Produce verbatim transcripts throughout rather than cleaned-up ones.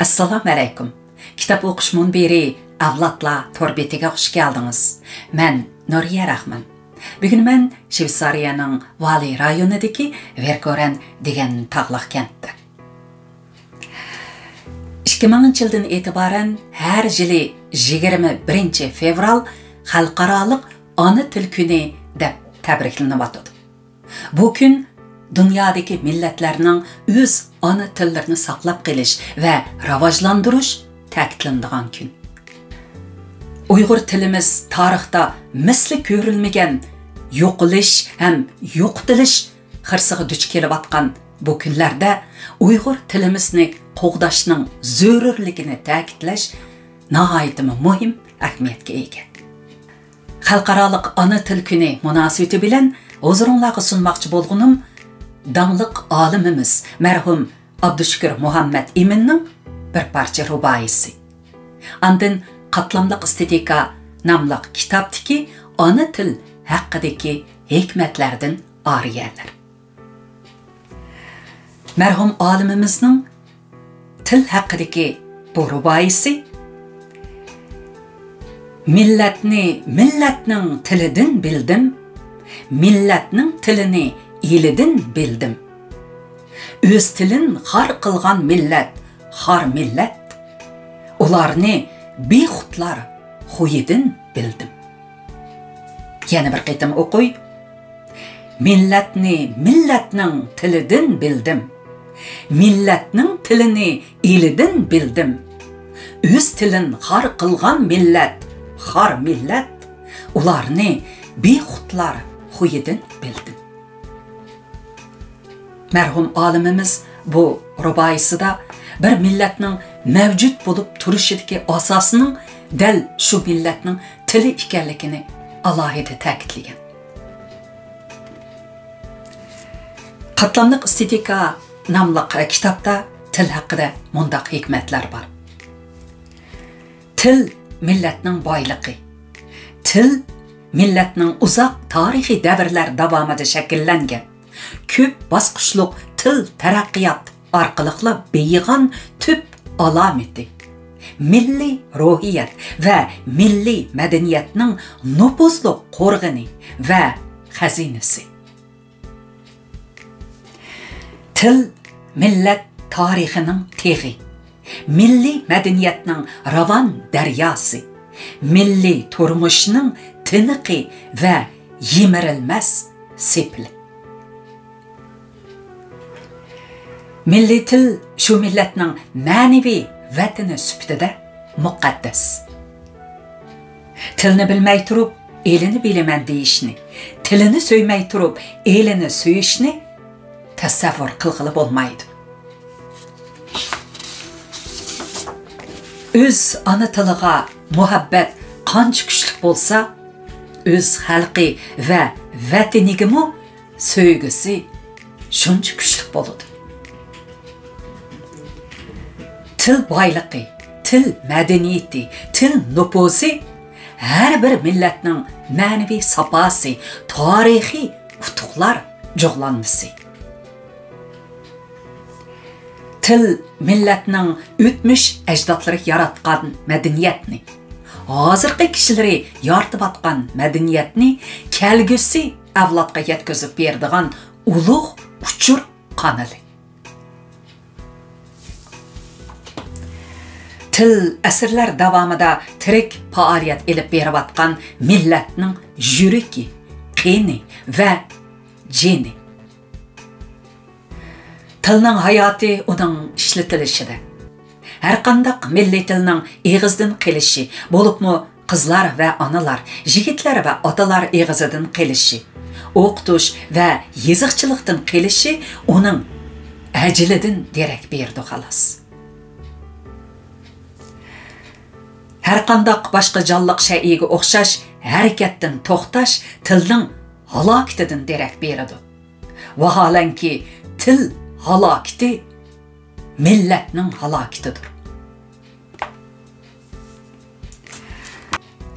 ئەسسالامۇ ئەلەيكۇم. كىتاب ئوقۇش مۇنبىرى ئەۋلادلار تور بېتىگە خۇش كەلدىڭىز. مەن نۇرىيە راخمان. بۈگۈن مەن شۋېتسارىيەنىڭ ۋالى رايونىدىكى ۋېركورەن دېگەن تاغلىق كەنتتە. ئىككى مىڭىنچى يىلدىن ئېتىبارەن ھەر يىلى يىگىرمە بىرىنچى فېۋرال خەلقئارالىق ئانا تىل كۈنى دەپ تەبرىكلىنىۋاتىدۇ. بۇ كۈن دۇنيادىكى مىللەتلەرنىڭ ئۆز ئانا تىللىرىنى ساقلاپ قېلىش ۋە راۋاجلاندۇرۇش تەكىتلىنىدىغان كۈن. ئۇيغۇر تىلىمىز تارىختا مىسلى كۆرۈلمىگەن يوقىلىش ھەم يوقىتىلىش خىرىسىغا دۇچ كېلىۋاتقان بۇ كۈنلەردە ئۇيغۇر تىلىمىزنى قوغداشنىڭ زۆرۈرلۈكىنى تەكىتلەش ناھايىتىمۇ مۇھىم ئەھمىيەتكە ئىگە. خەلقئارالىق ئانا تىل كۈنى مۇناسىۋىتى بىلەن ھۇزۇرۇڭلارغا سۇنماقچى بولغىنىم داڭلىق ئالىمىمىز مەرھۇم ئابدۇشۈكۈر مۇھەممەت ئىمىننىڭ بىر پارچە رۇبائىيسى. ئاندىن قاتلاملىق ئېستېتىكا ناملىق كىتابتىكى ئانا تىل ھەققىدىكى ھېكمەتلەردىن ئارىيەلەر. مەرھۇم ئالىمىمىزنىڭ تىل ھەققىدىكى بۇ رۇبائىيسى، مىللەتنى مىللەتنىڭ تىلىدىن بىلدىم، مىللەتنىڭ تىلىنى ئېلىدىن بىلدىم. ئۆز تىلىن خار قىلغان مىللەت، خار مىللەت. ئۇلارنى بىخۇدلار خۇيىدىن بىلدىم. يەنە بىر قېتىم ئوقۇي. مىللەتنى مىللەتنىڭ تىلىدىن بىلدىم. مىللەتنىڭ تىلىنى ئېلىدىن بىلدىم. ئۆز تىلىن خار قىلغان مىللەت، خار مىللەت. ئۇلارنى بىخۇدلار خۇيىدىن بىلدىم. مەرھۇم ئالىمىمىز بۇ رۇبائىيسىدا بىر مىللەتنىڭ مەۋجۇت بولۇپ تۇرۇشىدىكى ئاساسىنىڭ دەل شۇ مىللەتنىڭ تىلى ئىكەنلىكىنى ئالاھىدە تەكىتلىگەن. قاتلاملىق ئېستېتىكا ناملىق كىتابتا تىل ھەققىدە مۇنداق ھېكمەتلەر بار. تىل مىللەتنىڭ بايلىقى. تىل مىللەتنىڭ ئۇزاق تارىخىي دەۋرلەر داۋامىدا شەكىللەنگەن، كۆپ باسقۇچلۇق تىل تەرەققىيات ئارقىلىقلا بېيىغان تۈپ ئالامىتى، مىللىي روھىيەت ۋە مىللىي مەدەنىيەتنىڭ نوپۇزلۇق قورغىنى ۋە خەزىنىسى. تىل مىللەت تارىخىنىڭ تېغى، مىللىي مەدەنىيەتنىڭ راۋان دەرياسى، مىللىي تۇرمۇشنىڭ تىنىقى ۋە يىمىرىلمەس سېپىلى. مىللىي تىل شۇ مىللەتنىڭ مەنىۋى ۋەتىنى سۈپىتىدە مۇقەددەس. تىلنى بىلمەي تۇرۇپ، ئېلىنى بىلىمەن دېيىشنى، تىلىنى سۆيمەي تۇرۇپ، ئېلىنى سۆيۈشنى تەسەۋۋۇر قىلغىلى بولمايدۇ. ئۆز ئانا تىلىغا مۇھەببەت قانچە كۈچلۈك بولسا، ئۆز خەلقى ۋە ۋەتىنىگىمۇ سۆيگۈسى شۇنچە كۈچلۈك بولىدۇ. تىل بايلىقى، تىل مەدەنىيىتى، تىل نوپۇزى ھەر بىر مىللەتنىڭ مەنىۋى ساپاسى، تارىخىي ئۇتۇقلار جۇغلانمىسى. تىل مىللەتنىڭ ئۆتمۈش ئەجدادلىرى ياراتقان مەدەنىيەتنى، ھازىرقى كىشىلىرى يارىتىۋاتقان مەدەنىيەتنى كەلگۈسى ئەۋلادقا يەتكۈزۈپ بېرىدىغان ئۇلۇغ ئۇچۇر قانىلى. تىل ئەسىرلەر داۋامىدا تىرىك پائالىيەت ئېلىپ بېرىۋاتقان مىللەتنىڭ يۈرىكى، قېنى ۋە جېنى. تىلنىڭ ھاياتى ئۇنىڭ ئىشلىتىلىشىدە. ھەرقانداق مىللىي تىلنىڭ ئېغىزدىن قېلىشى، بولۇپمۇ قىزلار ۋە ئانىلار، يىگىتلەر ۋە ئاتىلار ئېغىزىدىن قېلىشى، ئوقۇتۇش ۋە يېزىقچىلىقتىن قېلىشى ئۇنىڭ ئەجىلىدىن دېرەك بېرىدۇ، خالاس. ھەرقانداق باشقا جانلىق شەيئىگە ئوخشاش ھەرىكەتتىن توختاش تىلنىڭ ھالاكىتىدىن دېرەك بېرىدۇ. ۋاھالەنكى، تىل ھالاكىتى مىللەتنىڭ ھالاكىتىدۇر.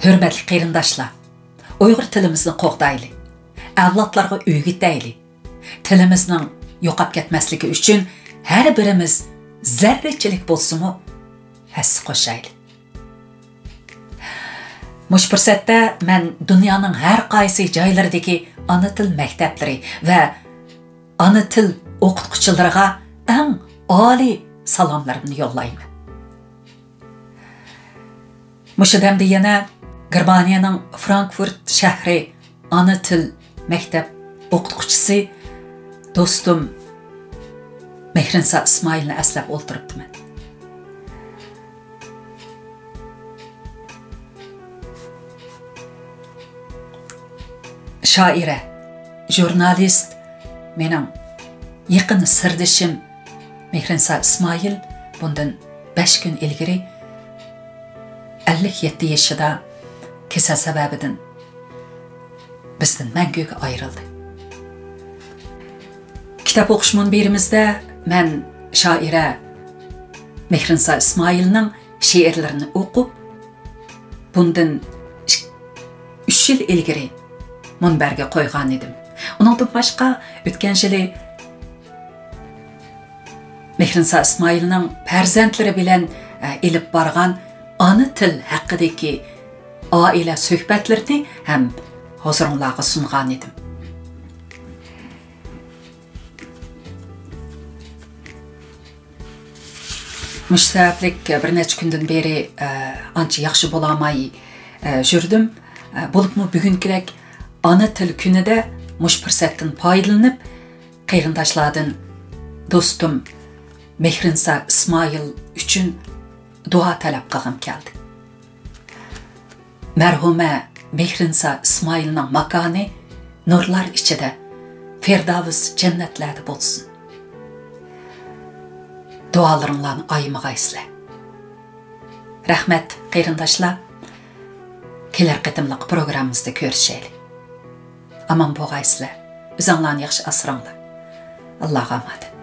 ھۆرمەتلىك قېرىنداشلار، ئۇيغۇر تىلىمىزنى قوغدايلى، ئەۋلادلارغا ئۆگىتەيلى. تىلىمىزنىڭ يوقاپ كەتمەسلىكى ئۈچۈن ھەر بىرىمىز زەررىچىلىك بولسىمۇ ھەسسە قوشايلى. مۇشۇ پۇرسەتتە مەن دۇنيانىڭ ھەر قايسى جايلىرىدىكى ئانا تىل مەكتەپلىرى ۋە ئانا تىل ئوقۇتقۇچىلىرىغا ئەڭ ئالىي سالاملىرىمنى يوللايمەن. مۇشۇ دەمدە يەنە گېرمانىيەنىڭ فرانكفورت شەھىرى ئانا تىل مەكتەپ ئوقۇتقۇچىسى دوستۇم مېھرىنسا ئىسمائىلنى ئەسلەپ ئولتۇرۇپتىمەن. شائىرە، ژۇرنالىست، مېنىڭ يېقىن سىردىشىم مېھرىنسا ئىسمائىل بۇندىن بەش كۈن ئىلگىرى ئەللىك يەتتە يېشىدا كېسەل سەۋەبىدىن بىزدىن مەڭگۈگە ئايرىلدى. كىتاب ئوقۇش مۇنبىرىمىزدە مەن شائىرە مېھرىنسا ئىسمائىلنىڭ شېئىرلىرىنى ئوقۇپ، بۇندىن ئىك-، ئۈچ يىل ئىلگىرى مۇنبەرگە قويغان ئىدىم. ئۇنىڭدىن باشقا، ئۆتكەن يىلى مېھرىنسا ئىسمائىلنىڭ پەرزەنتلىرى بىلەن، ئە، ئېلىپ بارغان ئانا تىل ھەققىدىكى ئائىلە سۆھبەتلىرىنى ھەم ھۇزۇرۇڭلارغا سۇنغان ئىدىم. مۇشۇ سەۋەبلىك بىر نەچچە كۈندىن بېرى، ئە، ئانچە ياخشى بولالماي، ئە، يۈردۈم. ئە، بولۇپمۇ بۈگۈنكىدەك ئانا تىل كۈنىدە مۇشۇ پۇرسەتتىن پايدىلىنىپ، قېرىنداشلاردىن دوستۇم مېھرىنسا ئىسمائىل ئۈچۈن دۇئا تەلەپ قىلغۇم كەلدى. مەرھۇمە مېھرىنسا ئىسمائىلنىڭ ماكانى نۇرلار ئىچىدە، فىردەۋس جەننەتلەردە بولسۇن. دۇئالىرىڭلارنى ئايىمىغايسىلەر. رەھمەت، قېرىنداشلار. كېلەر قېتىملىق پروگراممىمىزدا كۆرۈشەيلى. ئامان بولغايسىلەر. ئۆزۈڭلارنى ياخشى ئاسراڭلار. ئاللاغا ئامانەت.